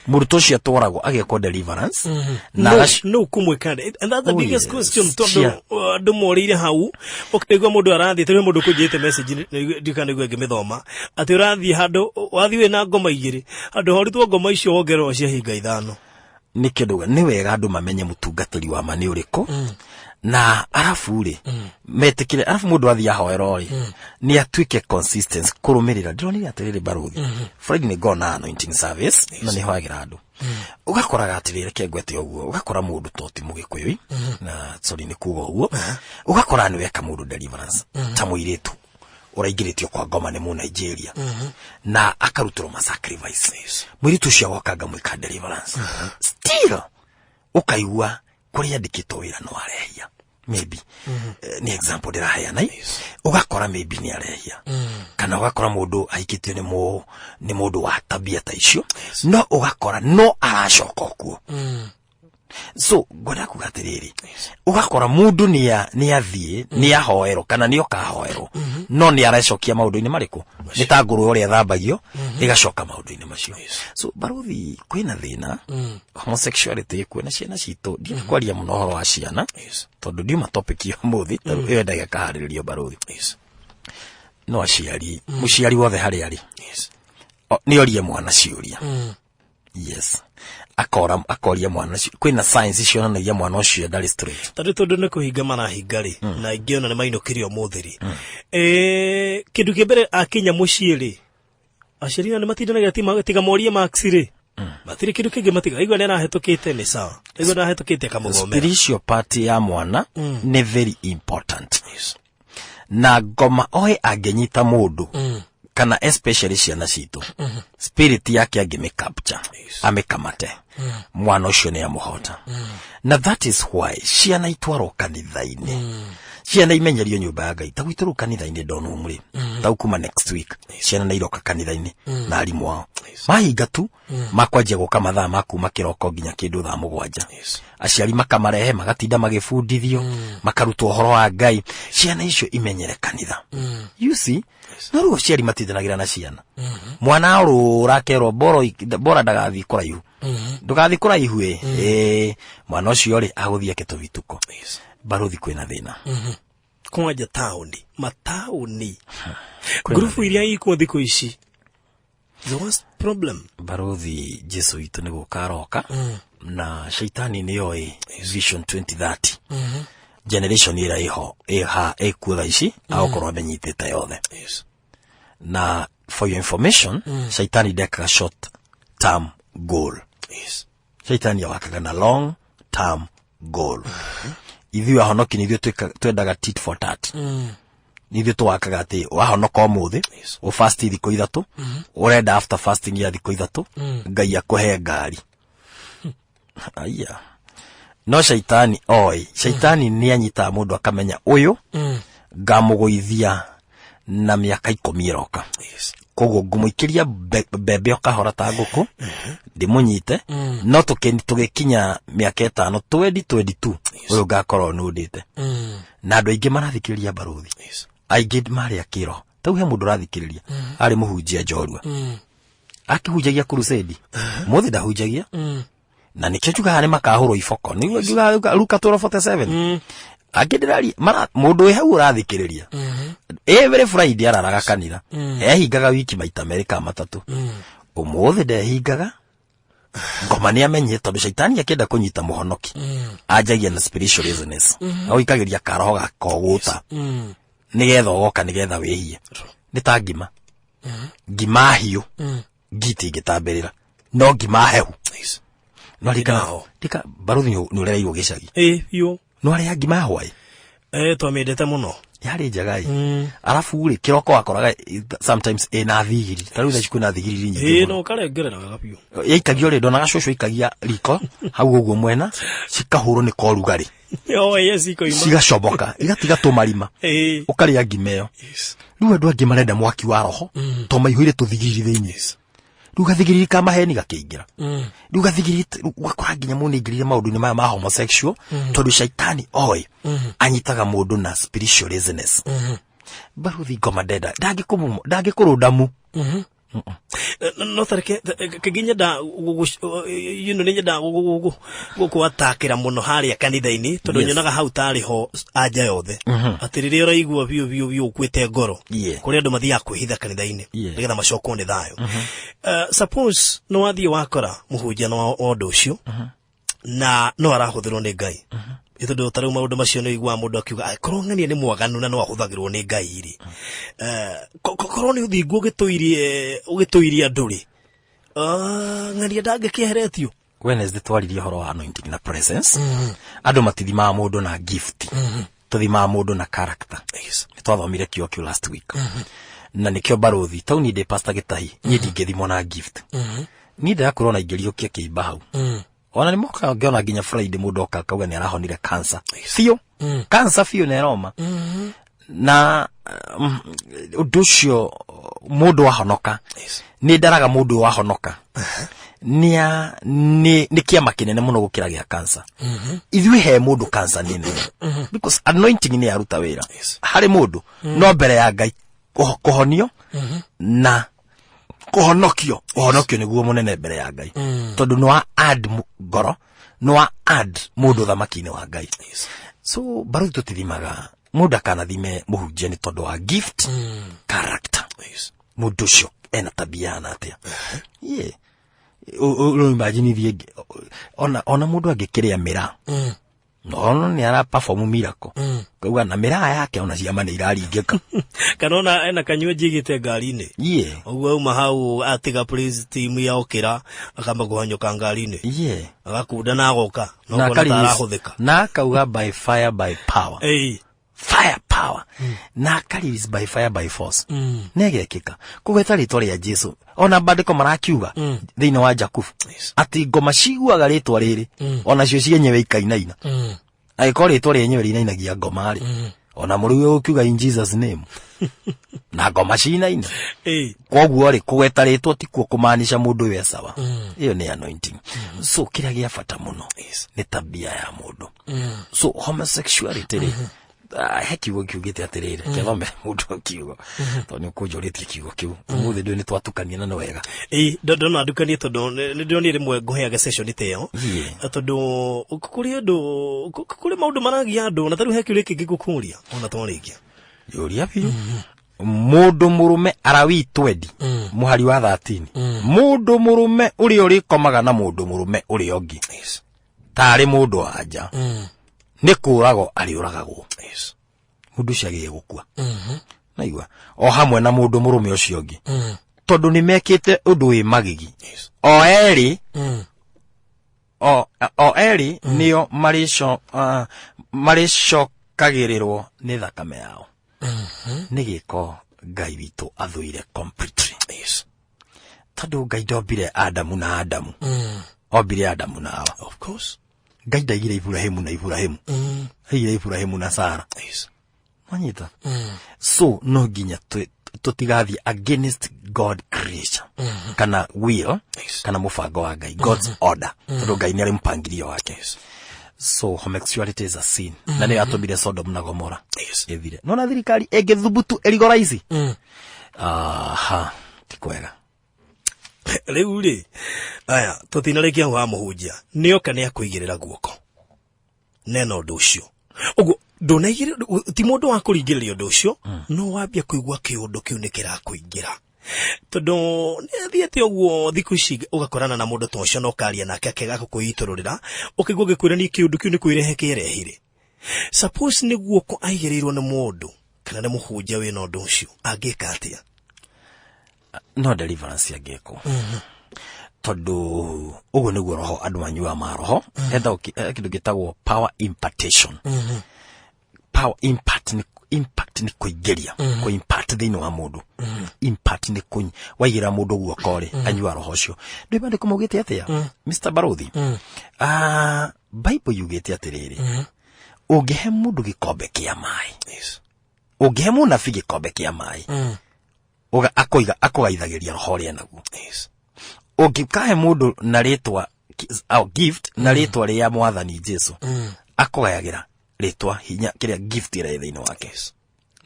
Mũrutwo ũcio atwaragwo agekwo deliverance na No, agac- no kumwĩka, and that's the Oh, biggest yes. question, tondũ andũ morĩire hau, ũkaigua mũndũ arathiĩ tondũ mũndũ kũnjĩte message, ndikana nĩguo ngĩmĩthoma, atĩ ũrathiĩ handũ wathiĩ wĩna ngoma igĩrĩ, handũ horutwo ngoma icio wongererwo cia hinga ithano. Nĩ kĩndũ nĩ wega andũ mamenye mũtungatĩri wa ma nĩ ũrĩkũ, na arabu rĩ metĩkĩre, arabu mũndũ athiĩ ahoerwo rĩ, nĩ atuĩke consistent kũrũmĩrĩra. Ndĩronire atĩrĩrĩ, barothi, Friday nĩ ngona anointing service na nĩ hoyagĩra andũ. Ũgakoraga atĩrĩrĩ, reke ngwete ũguo, ũgakora mũndũ to ti mũgĩkũyũ, na sorry nĩ kuga ũguo, ũgakora nĩ weka mũndũ deliverance, ta mũirĩtu ũraingĩrĩtio kwa ngoma nĩ mũnigeria na akarutĩrwo ma sacrifice. Mũirĩtu ũcio agoka, ngamwĩka deliverance, still ũkaigua kũrĩa andĩkĩtwo wĩra no arehia. Maybe nĩ example ndĩraheana, ũgakora maybe nĩ arehia, kana ũgakora mũndũ ahikĩtio nĩ mũndũ wa tabia ta icio, no ũgakora no aracoka okuo. So ngwenda kuga atĩrĩrĩ, ũgakora mũndũ nĩ athiĩ, nĩ ahoerwo kana nĩ oka ahoerwo, no nĩ arecokia maũndũ-inĩ marĩkũ? Nĩ ta ngũrwe ũrĩa ĩthambagio ĩgacoka maũndũ-inĩ macio. So baruthi, kwĩna thĩna, homosexuality ĩkuo na ciana citũ. Ndienda kwaria mũno ũhoro wa ciana tondũ ndiuma topic ya ũmũthĩ, tondũ ĩyo endaga ĩkaharĩrĩrio, baruthi. No aciari, mũciari wothe harĩa arĩ, Yes. Nĩ orie mwana ciũria. Yes, akora akoria mwana kwĩna science cionanagia mwana ũcio ndarĩ straight. Tarĩ tondũ nĩ kũhinga marahinga rĩ, na ingĩ ona nĩ mainũkire ũmũthĩ rĩ, kĩndũ kĩa mbere akinya mũciĩ rĩ, aciari nĩ matindanagia tiga morie marks rĩ, matirĩ kĩndũ kĩngĩ matiga aigua nĩ arahĩtũkĩte nĩ sawa, aigua nĩ arahĩtũkĩte akamũthomera. Spiritual part ya mwana nĩ very important. Na ngoma oe angĩnyita mũndũ, kana especially ciana citũ, spirit yake angĩmĩcapture, amĩkamate, mwana ũcio nĩ amũhota. Na that is why ciana itwarwo kanitha-inĩ, ciana imenyerio nyũmba ya Ngai. Ta gwitũ rĩu kanitha-inĩ ndonum rĩ, tau kuma next week ciana nĩ iroka kanitha-inĩ na arimũ ao. Mahinga tu makwanjia gũka mathaa ma kuma kĩroko nginya kĩndũ thaa 7. Aciari makamarehe, magatinda magĩbundithio, makarutwo ũhoro wa Ngai, ciana icio imenyere kanitha. You see, no rĩu aciari matindanagĩra na ciana. Mwana arũra akerwo bora bora ndagathiĩ kũraihu, ndũgathiĩ kũraihu. Ĩ mwana ũcio rĩ, agũthiĩ eke tũbituko. Barũthi, kwĩna thĩna. Kwanja taũni, mataũni, ngurubu iria ikuo thikũ ici, the worst problem. Barũthi, Jesu witũ nĩ gũka aroka, na shaitani nĩ oĩ vision 2030, generation ĩrĩa ĩho ĩha ĩkuo thaa ici, agũkorwo amenyitĩte yothe. Na for your information, shaitani ndekaga short term goal. Shaitani awakaga na long term goal. Ithuĩ ahonoki nĩ ithuĩ twendaga tit for tat. Nĩ ithuĩ tũwakaga atĩ wahonoka ũmũthĩ, ũfasti thikũ 3, ũrenda after fasting ya thikũ 3 Ngai akũhe ngari. Aya, no shaitani oĩ, shaitani nĩ anyitaga mũndũ akamenya ũyũ ngamũgũithia na mĩaka 10 ĩroka. Koguo ngũmũikĩria mbembe o kahora ta ngũkũ ndĩmũnyite, no tũgĩkinya mĩaka 5, 2022, ũyũ ngakorwo nũndĩte. Na andũ aingĩ marathikĩrĩria, barũthi, aingĩ marĩ akĩroho. Tau he mũndũ ũrathikĩrĩria arĩ mũhunjia njorua, akĩhunjagia crusade, mũthĩ ndahunjagia. Na nĩkĩo njugaga nĩ makahũrwo iboko. Nĩguo njugaga Luka 12:47. Angĩ ndĩraria mũndũ wĩ hau ũrathikĩrĩria, every Friday araraga kanitha, ehingaga wiki maita merĩ kana matatũ, ũmũthĩ ndehingaga. Ngoma nĩ amenye, tondũ shaitani akĩenda kũnyita mũhonoki anjagia na spiritual laziness, agũikagĩria karoho gakogũta nĩgetha ũgoka nĩgetha wĩhie. Nĩ ta ngima, ngima hiũ ngiti ingĩtambĩrĩra, no ngima hehu no rika. Ĩnaho. Rika, barũthi, nĩ ũrereirwo gĩcagi. Ĩ biũ. No arĩa ngima ya hwaĩ. Twamĩendete mũno. Yarĩ njega ĩ. Arabu rĩ, kĩroko wakoraga sometimes ĩna thigiri. Ta rĩu thaa ici kwĩna thigiriri nyingĩ mũno. No ũkarengerera wega biũ. Yaikagio rĩ, ndonaga cũcũ aikagia riko hau ũguo mwena, cikahũrwo nĩ korugarĩ. Oh yes, ikoima. Cigacoboka, igatiga tũmarima. Ũkarĩa ngima ĩyo. Rĩu andũ angĩ marenda mwaki wa roho to maihũire tũthigiriri thĩinĩ. Rĩu gathigiriri ka maheni gakĩingĩra, rĩu gathigiriri rĩu ũgakora nginya mũndũ nĩaingĩrire maũndũ-inĩ maya ma homosexual, tondũ shaitani oĩ anyitaga mũndũ na spiritual laziness. Baruthi, ngoma ndenda ndangĩkũrũnda mu. No tareke kaingĩ nyenda nĩ nyenda gũkwatakĩra mũno harĩa kanitha-inĩ, tondũ nyonaga hau tarĩ ho anja yothe, atĩ rĩrĩa ũraigua biũ biũ biũ ũkuĩte ngoro, kũrĩ andũ mathiaga kwĩhitha kanitha-inĩ nĩgetha macokwo nĩ thayũ. Suppose nĩ wathiĩ wakora mũhunjia na wa ũndũ ũcio na no arahũthĩrwo nĩ Ngai. Nĩ tondũ ta rĩu maũndũ macio nĩ ũiguaga mũndũ akiuga, "Angĩkorwo ng'ania nĩ mwaganu na no ahũthagĩrwo nĩ Ngai rĩ, korwo nĩ ũthingu ũgĩtũirie ũgĩtũirie andũ rĩ, ng'ania ndangĩkĩeheretio." Wednesday twaririe ũhoro wa anointing na presence. Andũ matithimaga mũndũ na gift, tũthimaga mũndũ na character. Nĩ twathomire kĩo kĩu last week. Na nĩkĩo, barũthi, tau niĩ ndĩ Pastor Gĩtahi, niĩ ndingĩthimwo na gift. Niĩ ndĩrakwĩra ona ingĩriũkia kĩimba hau, ona nĩ mokaga ngĩona nginya Friday mũndũ oka akauga nĩ arahonire cancer biũ, cancer biũ, na ĩroma na ũndũ ũcio mũndũ ahonoka. Nĩ ndaraga mũndũ ũyũ wahonoka nĩ nĩ kĩama kĩnene mũno gũkĩra gĩa cancer. Ithuĩ he mũndũ cancer nĩ nene, because anointing nĩ yaruta wĩra harĩ mũndũ, no mbere ya Ngai kũhonio na kũhonokio, ũhonokio nĩguo mũnene mbere ya Ngai, tondũ nĩ wa add ngoro, nĩ wa add mũndũ thamaki-inĩ wa Ngai. So baruthi, tũtithimaga. Mũndũ akanathime mũhunjia nĩ tondũ wa gift, character. Mũndũ ũcio ena tabia hana atĩa? Yeah. Imagine ithiĩ ona mũndũ angĩkĩrĩa mĩraa, no nĩ ara perform miracle, kauga na mĩraa yake ona ciama nĩ iraringĩka. Kana ona ena kanyua njigĩte ngari-inĩ. Ũguo auma hau atiga praise team ya okĩra akamba kũhanyũka ngari-inĩ, agakunda na agoka no na kuona ta akarelease- arahũthĩka. Na akauga by fire by power. Fire power, na akarelease by fire by force, negekĩka kũgweta rĩtwa rĩa Jesu. Ona bandĩko marakiuga thĩinĩ wa Jakubu atĩ ngoma ciguaga rĩtwa rĩrĩ, onacio cienyewe ikainaina. Angĩkorwo rĩtwa rĩenyewe rĩinainagia ngoma rĩ, ona mũrĩu ũkiuga "in Jesus name" na ngoma cinaina. Koguo rĩ, kũgweta rĩtwa tikuo kũmaanisha mũndũ ũyũ e sawa. Ĩyo nĩ anointing. So kĩrĩa gĩa bata mũno nĩ tabia ya mũndũ. So homosexuality rĩ, he kiugo kiugĩte atĩrĩrĩ, kĩathomere mũndũ kiugo, tondũ nĩ ũkũnjũrĩtie kiugo kĩu ũmũthĩ. Ndũĩ nĩ twatukania na nĩ wega. Ĩĩ, ndona ndukanie tondũ nĩ ndĩronire rĩmwe ngũheaga session ta ĩyo. Tondũ kũrĩ andũ, kũrĩ maũndũ maragia andũ, na tarĩu he kĩũria kĩngĩ ngũkũria ona twarĩkia. Yũria biũ. Mũndũ mũrũme, Arawii 20 mũhari wa 13, mũndũ mũrũme ũrĩa ũrĩkomaga na mũndũ mũrũme ũrĩa ũngĩ tarĩ mũndũ wa nja nĩ kũragwo arĩũragagwo. Mũndũ ũcio agĩrĩire gũkua, naigua, o hamwe na mũndũ mũrũme ũcio ũngĩ, tondũ nĩ mekĩte ũndũ wĩ magigi o erĩ. O erĩ nĩo marĩcokagĩrĩrwo nĩ thakame yao. Nĩ gĩko Ngai witũ athũire completely, tondũ Ngai ndombire Adamu na Adamu, ombire Adamu na Hawa. Of course. Ngai ndaigire Iburahimu na Iburahimu, aigire Iburahimu na Sara. Wanyita? So no nginya tũtigathiĩ against God creation kana will kana mũbango wa Ngai, God's order, tondũ Ngai nĩ arĩ mpangilio wake. So homosexuality is a sin, na nĩyo yatũmire Sodom na Gomora ĩthire. Nona thirikari ĩngĩthubutu ĩrigoraici, aha, ti kwega. Rĩu rĩ, aya tũtinarĩkia hau ha mũhunjia nĩoka nĩ akũigĩrĩra guoko nena ũndũ ũcio ũguo ndũnaigĩrĩra, ti mũndũ wa kũringĩrĩria ũndũ ũcio, no wambia kũigua kĩũndũ kĩu nĩ kĩrakũingĩra, tondũ nĩ athiĩte ũguo thikũ ici ũgakorana na mũndũ ta ũcio na ũkaria nake akĩaga gũkwĩitũrũrĩra, ũkaigua gĩkwĩra niĩ kĩũndũ kĩu nĩ kwĩrehe kĩrehire. Suppose nĩ guoko aigĩrĩirwo nĩ mũndũ kana nĩ mũhunjia wĩna ũndũ ũcio, angĩka atĩa? No deliverance angĩkwo, tondũ ũguo nĩguo roho andũ manyuaga ma roho. Hetha kĩndũ gĩtagwo power impartation. Power impact nĩ impact, nĩ kũingĩria, kũ impact thĩinĩ wa mũndũ. Impact nĩ kũny waigĩra mũndũ guoko rĩ, anyua roho ũcio. Ndĩ maandĩko maugĩte atĩa, Mr Barothi? Ah, Bible yugĩte atĩrĩrĩ, ũngĩhe mũndũ gĩkombe kĩa maĩ, ũngĩhe mũnabi gĩkombe kĩa maĩ, akoiga akũgaithagĩria roho ũrĩa naguo. Ũngĩkahe mũndũ na rĩtwa oh, gift na rĩtwa rĩa Mwathani Jesu, akũgayagĩra rĩtwa hinya kĩrĩa gift ĩrĩa ĩ thĩinĩ wake.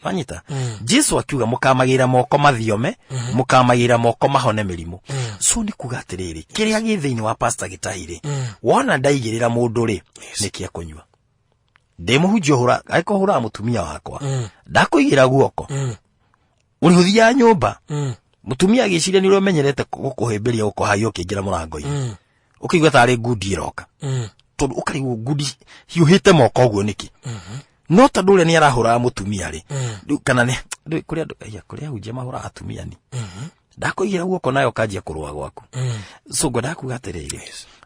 Wanyita? Jesu akiuga mũkamagĩra moko mathiome, mũkamagĩra moko mahone mĩrimũ. So nĩ kuga atĩrĩrĩ, kĩrĩa gĩ thĩinĩ wa Pastor Gĩtahi rĩ, wona ndaigĩrĩra mũndũ rĩ, nĩ kĩa kũnyua. Ndĩ mũhunjia ũhũra, angĩkorwo hũraga mũtumia wakwa, ndakũigĩra guoko, ũrĩ ũthiaga nyũmba, mũtumia agĩciria nĩ ũrĩa ũmenyerete gũkũhĩmbĩria, gũkũhaia, ũkĩingĩra mũrango-inĩ ũkĩigua tarĩ ngundi ĩroka, tondũ ũkarigwo ngundi hiũhĩte moko ũguo nĩkĩ. No tondũ ũrĩa nĩ arahũraga mũtumia rĩ, rĩu kana nĩ rĩu kũrĩ andũ aya, kũrĩ ahunjia mahũraga atumia, ni ndakũigĩra guoko nayo ũkanjia kũrũa gwaku. So ngwendaga kuga atĩrĩrĩ,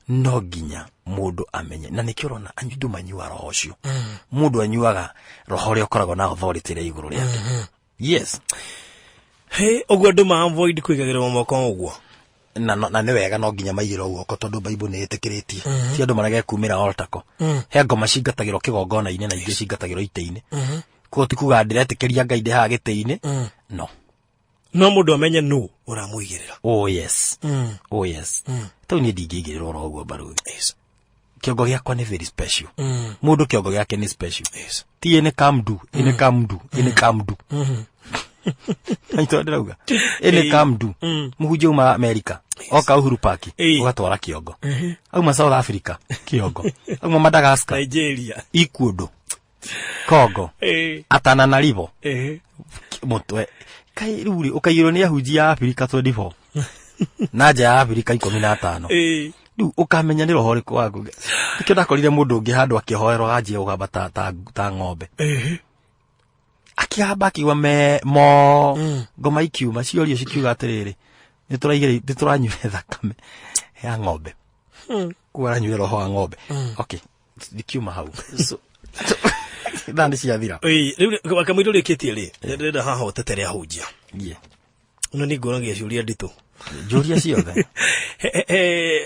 no nginya mũndũ amenye, na nĩkĩo ũrona andũ manyuaga roho ũcio. Mũndũ anyuaga roho ũrĩa ũkoragwo na authority ĩrĩa igũrũ rĩake. Yes. He ũguo andũ ma avoid kũigagĩrĩrwo moko ũguo. Na nĩ wega, no nginya maigĩrwo guoko, tondũ Bible nĩ ĩtĩkĩrĩtie. Ti andũ marege kumĩra altar ko he ngoma cingatagĩrwo kĩgongona-inĩ na ingĩ cingatagĩrwo itĩ-inĩ. Koguo ti kuga ndĩretĩkĩria Ngai ndĩ haha gĩtĩ-inĩ, no. No mũndũ amenye nũ ũramũigĩrĩra. Oh yes, oh yes. Tau niĩ ndingĩigĩrĩrwo oro ũguo, baruthi. Kĩongo gĩakwa nĩ very special. Mũndũ kĩongo gĩake nĩ special. Ti ĩnĩ kamdu, ĩnĩ kamdu, ĩnĩ kamdu. Naitũ ndĩrauga ĩnĩ kamdu. Mũhunjia uma America oka Uhuru Park, ũgatwara kĩongo. Auma South Africa, kĩongo. Auma Madagascar, Nigeria, ikuũndũ. Kongo Atananarivo mũtwe kai rĩu rĩ ũkaiyũrwo nĩ ahunjia a Afrika 24 na nja ya Afrika 15. Rĩu ũkamenya nĩ roho ũrĩkũ waku. Nĩkĩo ndakorire mũndũ ũngĩ handũ akĩhoerwo anjia gũgamba ta ng'ombe, akĩgamba akiuga me mo ngoma ikiuma ciorio cikiuga atĩrĩrĩ, nĩtũraigĩrĩ nĩtũranyuire thakame ya ng'ombe, kuga aranyuire roho wa ng'ombe. Okay, ndikiuma hau. So thaa nĩ ciathira. Rĩu kamũira ũrĩkĩtie rĩ, ndĩrenda haha ũtetere ahunjia. No nĩ ngũragia ciũria nditũ. Njũria ciothe.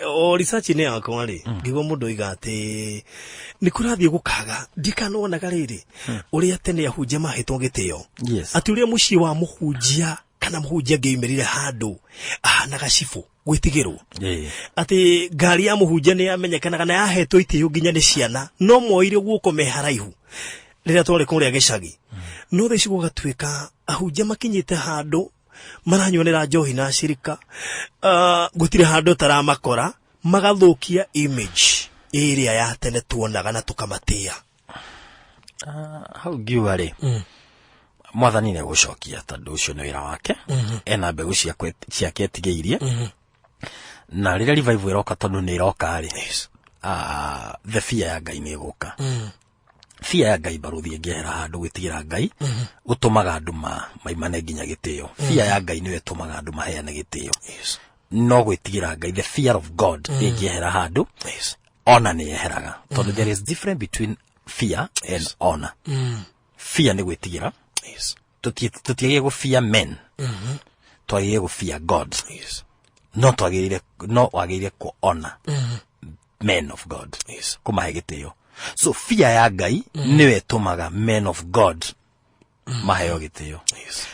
O research-inĩ yakwa rĩ, ngĩigua mũndũ oiga atĩ nĩ kũrathiĩ gũkaga ndikanonaga rĩrĩ ũrĩa tene ahunjia mahetwo gĩtĩo, atĩ ũrĩa mũciĩ wa mũhunjia kana mũhunjia angĩoimĩrire handũ ahanaga cibũ gwĩtigĩrwo, atĩ ngari ya mũhunjia nĩ yamenyekanaga na yahetwo itĩo nginya nĩ ciana, no moire guoko me haraihu rĩrĩa twarĩ kũrĩa gĩcagi. No thaa ici gũgatuĩka ahunjia makinyĩte handũ maranyuanĩra njohi na acirika, gũtirĩ handũ taramakora, magathũkia image ĩrĩa ya tene tuonaga na tũkamatĩa. Hau ngiuga rĩ, mwathani nĩ egũcokia tondũ ũcio nĩ wĩra wake. Ena mbegũ ciake etigĩirie, na rĩrĩa revival ĩroka, tondũ nĩ ĩroka rĩ, the fear ya Ngai nĩ ĩgũka. Fear ya Ngai, barũthi, ĩngĩehera handũ, gwĩtigĩra Ngai gũtũmaga andũ maimane nginya gĩtĩo. Fear ya Ngai nĩyo ĩtũmaga andũ maheane gĩtĩo. No gwĩtigĩra Ngai, the fear of God, ĩngĩehera handũ, honor nĩ yeheraga, tondũ there is difference between fear and honor. Fear nĩ gwĩtigĩra. Tũtiagĩrĩire gũ fear men, twagĩrĩire gũ fear God. No twagĩrĩire, no wagĩrĩire kũ honor men of God, kũmahe gĩtĩo. So fear ya Ngai nĩyo ĩtũmaga men of God maheo gĩtĩo.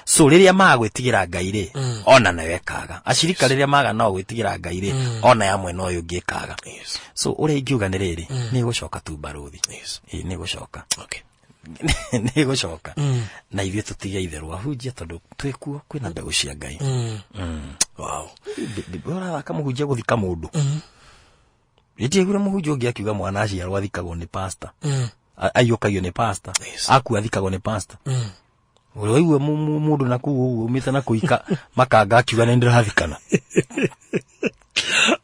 So rĩrĩa maga gwĩtigĩra Ngai rĩ, ona nayo ĩkaga. Acirika rĩrĩa maga nao gwĩtigĩra Ngai rĩ, ona ya mwena ũyũ ũngĩ ĩkaga. So ũrĩa ingiuga nĩ rĩrĩ, nĩ ĩgũcoka tu, barũthi. Ĩĩ, nĩ ĩgũcoka. Nĩ ĩgũcoka na ithuĩ tũtige itherũ ahunjia, tondũ twĩkuo kwĩna mbegũ cia Ngai. Ũrathaka mũhunjia gũthika mũndũ. Ndiaiguire mũhunjia ũngĩ akiuga mwana aciarwo athikagwo nĩ pastor, aiyũkagio nĩ pastor, akua athikagwo nĩ pastor. Ũrĩa waigua mũndũ na kũu ũguo umĩte na kũika makanga akiuga nĩ ndĩrathikana.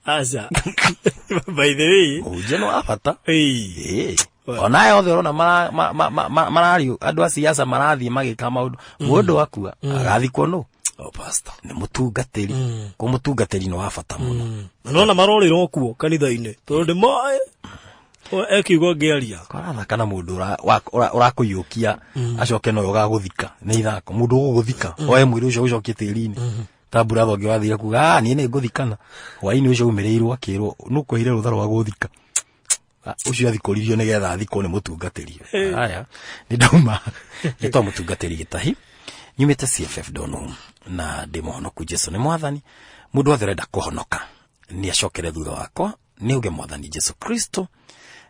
Aca, by the way, Mũhunjia nĩ wa bata. Ĩĩ. Ĩĩ. Ona aya othe ũrona marario andũ a siasa marathiĩ magĩka maũndũ, mũndũ akua agathikwo nũ? Oh, pastor. Nĩ mũtungatĩri. Kũ mũtungatĩri nĩ wa bata mũno. Na nona marorĩrwo kuo kanitha-inĩ tondũ ndĩ moĩ ekiugo ngĩaria. Karathaka na mũndũ ũrakũiyũkia acoke nowe ũgagũthika nĩ ithako. Mũndũ ũgũgũthika oe mwĩrĩ ũcio ũcokie tĩri-inĩ, ta mbura ũngĩ wathire kuga, "Ah, niĩ nĩ ngũthikana." Hwainĩ ũcio umĩrĩirwo akĩrwo nũkũheire rũtha rwa gũthika. Ah, ũcio athikũririo nĩgetha athikwo nĩ mũtungatĩri. Aya nĩ ndauma nĩ twa mũtungatĩri gĩtahi nyumĩte CFF Donholm na ndĩ mũhonoku. Jesu nĩ mwathani. Mũndũ wothe ũrenda kũhonoka nĩ acokere thutha wakwa, nĩ uge, "Mwathani Jesu Kristo,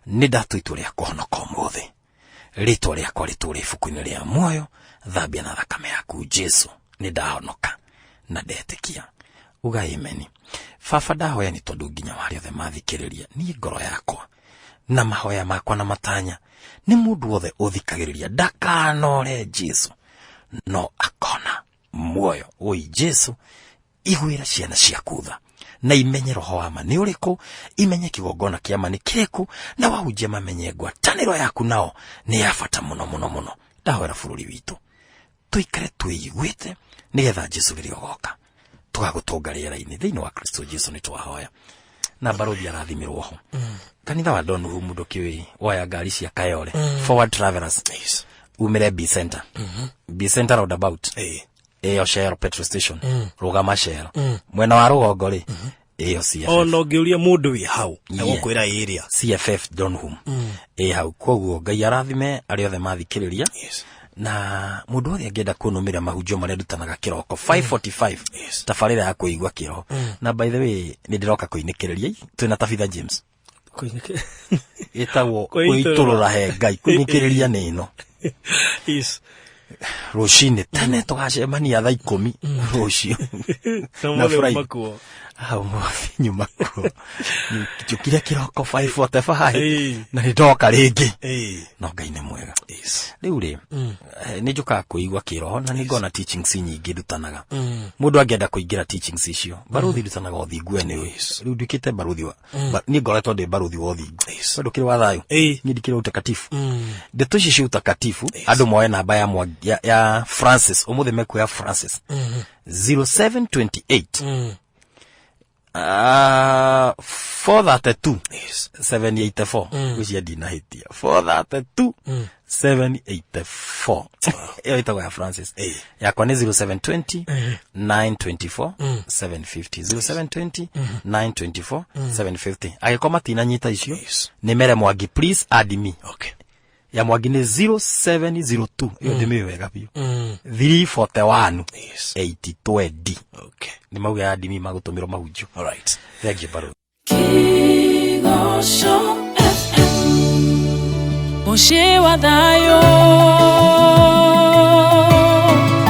nĩ ndatua itua rĩa kũhonoka ũmũthĩ. Rĩtwa rĩakwa rĩtũũre ibuku-inĩ rĩa muoyo. Thambia na thakame yaku, Jesu. Nĩ ndahonoka na ndetĩkia." Uga ameni. Baba, ndahoya nĩ tondũ nginya warĩa othe mathikĩrĩria, niĩ ngoro yakwa na mahoya makwa na matanya nĩ mũndũ wothe ũthikagĩrĩria ndakanore Jesu no akona muoyo. Oi Jesu, iguĩra ciana ciaku tha na imenye roho wa ma nĩ ũrĩkũ, imenye kĩgongona kĩa ma nĩ kĩrĩkũ, na wahunjia mamenye ngwatanĩro yaku nao nĩ ya bata mũno mũno mũno. Ndahoera bũrũri witũ tũikare twĩiguĩte, nĩgetha Jesu rĩrĩa ũgoka tũgagũtũnga rĩera-inĩ. Thĩinĩ wa Kristo Jesu nĩ twahoya na barũthi arathimirwo ho. Kanitha wa Donholm, mũndũ kĩũĩ woya ngari cia Kayole, Forward Travelers, umĩre B Center, B Center roundabout, ĩyo Shell petrol station, rũgama Shell mwena wa rũgongo rĩ, ĩyo CFF. Ona ũngĩũria mũndũ wĩ hau, egũkwĩra ĩrĩa. CFF Donholm ĩ hau. Koguo Ngai arathime arĩa othe mathikĩrĩria. Na mũndũ wothe angĩenda kũnũmĩrĩra mahunjio marĩa ndutanaga kĩroko 5:45, tabarĩra ya kũigua kĩroho. Na by the way, nĩ ndĩroka kũinĩkĩrĩria twĩna Tabitha James, ĩtagwo Kwĩitũrũra. Kwĩitũrũra he Ngai. Kũinĩkĩrĩria nĩ ĩno rũcinĩ tene, tũgacemania thaa 10 rũciũ. Na Na mũthĩ Friday. makuo. Haha ũmũthĩ nyuma kuo njũkire kĩroko 5:45 Ĩĩ. na nĩ ndoka rĩngĩ. Ĩĩ. No Ngai nĩ mwega. Yes. Rĩu rĩ, nĩ njũkaga kũigua kĩroho na nĩ ngona teachings nyingĩ ndutanaga. Mũndũ angĩenda kũingĩra teachings icio, barũthi ndutanaga ũthingu anyway. Rĩu nduĩkĩte barũthi wa niĩ ngoretwo ndĩ barũthi wa ũthingu. Yes. Tondũ kĩrĩ wa thayũ. Ĩĩ. Niĩ ndikĩrĩ wa utakatifu. Ndeto ici cia utakatifu, andũ moe namba ya, ya Francis, ũmũthĩ mekuoya Francis 0728 432 Yes. 784. Gwĩcia ndinahĩtia, 432 784, ĩyo ĩtagwo ya Francis. Ĩĩ. Yakwa nĩ 0720 924 750, 0720 924 750. Angĩkorwo matinanyita icio, Yes. nĩ mere Mwangi, please add me. Okay. Ya Mwangi nĩ 0702, ĩyo ndĩmĩũĩ wega biũ, 341 Yes. 820. Okay. Nĩ mauge add me, magũtũmĩrwo mahunjio. All right. Thank you, barũthi. Kĩgoco FM, mũciĩ wa thayũ.